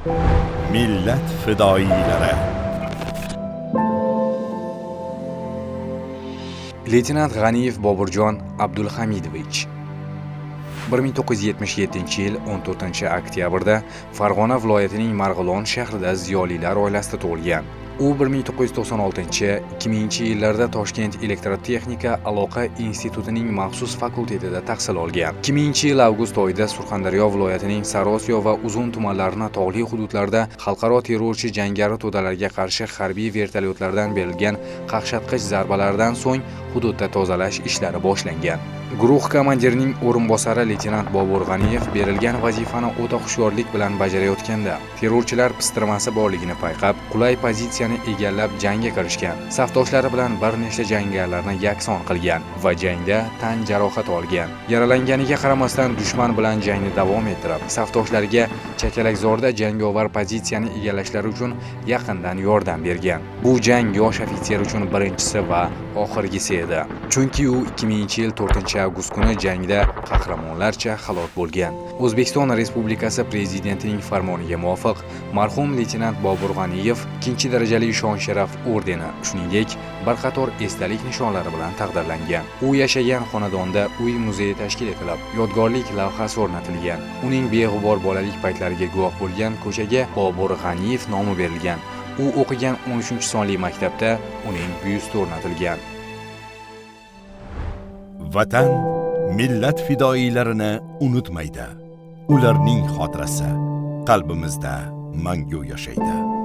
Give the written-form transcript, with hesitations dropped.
Millat fidoyilari. Leytenant G'aniyev Boburjon Abdulhamidovich 1977-yil 14-oktyabrda Farg'ona viloyatining Marg'ilon shahrida ziyolilar oilasida tug'ilgan. U 1996-2000-yillarda Toshkent elektrotexnika aloqa institutining maxsus fakultetida tahsil olgan. 2000-yil avgust oyida Surxondaryo viloyatining Sariosiyo va Uzun tumanlarini tog'li hududlarda xalqaro terrorchi jangari to'dalarga qarshi harbiy vertolyotlardan berilgan qaqshatqich zarbalardan so'ng hududda tozalash ishlari boshlangan. Guruh komandirining o'rinbosari leytenant Bobur G'aniyev berilgan vazifani o'ta hushyorlik bilan bajarayotganda terrorchilar pistirmasi borligini payqab, qulay pozitsiyani egallab jangga kirishgan. Safdoshlari bilan bir nechta jangarilarni yakson qilgan va jangda tan jarohati olgan. Yaralanganiga qaramasdan dushman bilan jangni davom ettirib, safdoshlariga Chakalakzorda jangovar pozitsiyani egallashlari uchun yaqindan yordam bergan. Bu jang yosh ofitser uchun birinchisi va oxirgisi edi. Chunki u 2000-yil 4-avgust kuni jangda qahramonlarcha halok bo'lgan. O'zbekiston Respublikasi prezidentining farmoniga muvofiq marhum leytenant Bobur G'aniyev 2-darajali shon sharaf ordeni, shuningdek, bir qator esdalik nishonlari bilan taqdirlangan. U yashagan xonadonda uy muzeyi tashkil etilib, yodgorlik lavhasi o'rnatilgan. Uning beg'ubor bolalik paytlariga guvoh bo'lgan ko'chaga Bobur G'aniyev nomi berilgan. U o'qigan 13-sonli maktabda uning byusti o'rnatilgan. Vatan millat fidoyilarini unutmaydi. Ularning xotirasi qalbimizda mangu yashaydi.